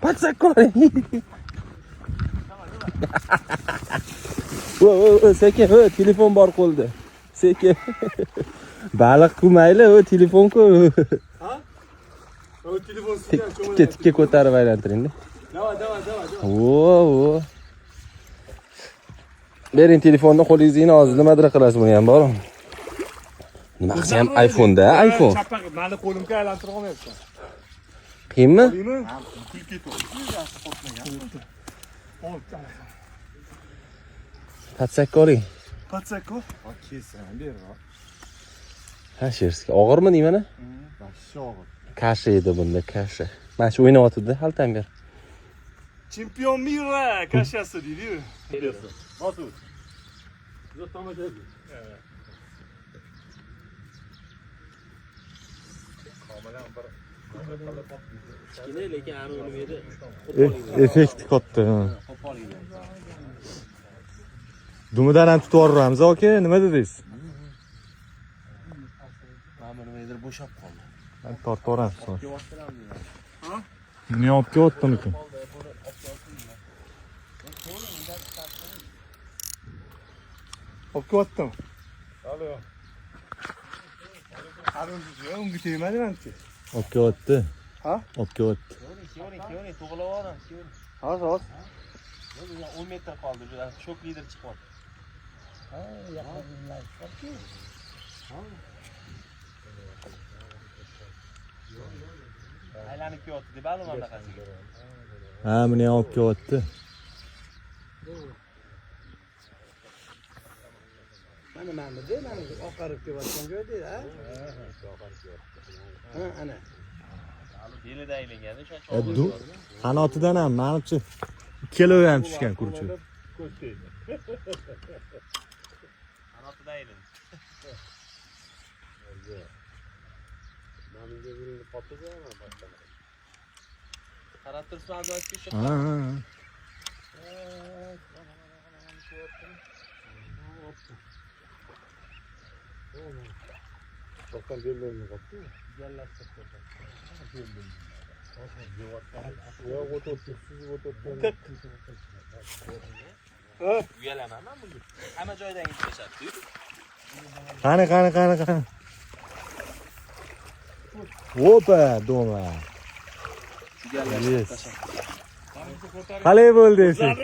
Подсак oling. O, o, o, sekin, o, telefon bor qo'lda. Sekin. Baliq-ku mayli, o, telefon-ku. O telefon Tikka tikka ko'tarib aylantiring-da. Давай, давай, давай. O, o. Bering telefonni qo'lingizga, hozir nimadir qilasiz buni ham bor. Nima qilsa ham iPhone-da, iPhone. Chapaq, mani qo'limga aylantira olmayapsan. Qiyinmi? Deymi? Подсак oling. Подсак ol. Kelsin, ber. Ha, sherstga. Og'irmi deyman? Вообще og'ir. Kasha edi bunda, kasha. Mana shu o'ynayotgandi haltan ber. Чемпион мира каша si deydi-yu. Bosib. Kichkina, lekin ani nima edi? Effekti katta. Dumidan ham tutib yuboramiz aka, nima dedingiz? Mana bu nimadir bo'shab qoldi. Tortib yuboramiz. Buni olib kelyaptimikin? Olib kelyaptim. Alo. Unga tegmadi manimcha. Olib kelyapti. Ha? Olib kelyapti. Kevering, kevering, to'g'rilaveramiz, kevering. Hozir, hozir. 10 metr qoldi, shok lider chiqyapti. Aylanib kelyapti, deb mana bunaqasiga. Ha, buni ham olib kelyapti. Mana mana bu mana bu oqarib kelayotgan joyda, ha? Ha, ana. Belida aylangan, o'shancha. Qanotidan ham manimcha ikkalovi ham tushgan kurchi. Qanotidan aylandi. Qarab turibsan, Abduaziz o'sha. Ha, ha, ha. Uyalaman men bunga. Hamma joydan yetishadi. Qani, qani, qani, qani. Opa, doma. Yes. Qalay bo'ldi effekt?